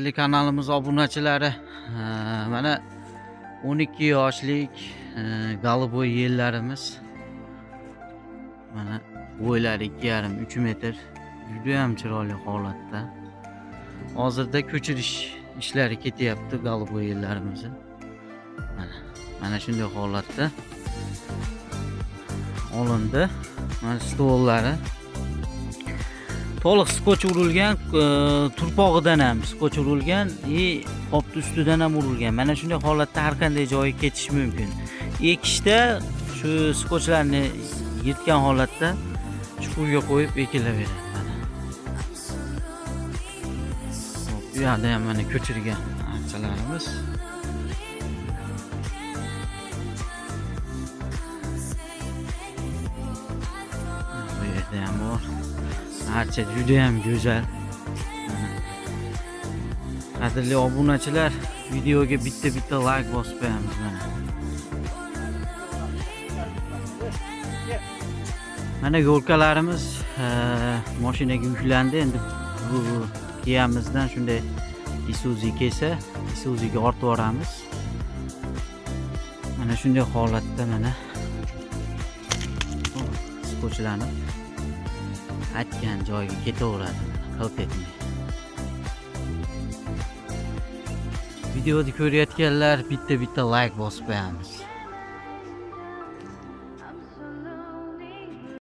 Qadrli kanalimiz obunachilari, mana 12 yoshlik голубой yellarimiz. Mana bo'ylari 2,5-3 metr. Juda ham chiroyli holatda. Hozirda ko'chirish ishlari ketyapti голубой yellarimizni. Mana shunday holatda olindi. Mana stvollari to'liq skoch urilgan, turpog'idan ham skoch urilgan и qopni ustidan ham urilgan. Mana shunday holatda har qanday joyga ketish mumkin. Ekishda shu skochlarni yirtgan holatda chuqurga qo'yib ekilaveradi mana. Hop, bu yoqda ham mana ko'chirgan archalarimiz. Bu yerda ham bor. Archa juda ham go'zal. Mana. Qadrli obunachilar, videoga bitta-bitta like bosib qo'yamiz mana. Mana yo'lkalarimiz mashinaga yuklandi. Endi bu Kia'mizdan shunday Isuzu kelsa, Isuzuga ortib yuboramiz. Mana shunday holatda mana skochlanib aytgan joyiga ketaveradi, qilt etmay. Videoni ko'rayotganlar bitta-bitta like bosib qo'yamiz.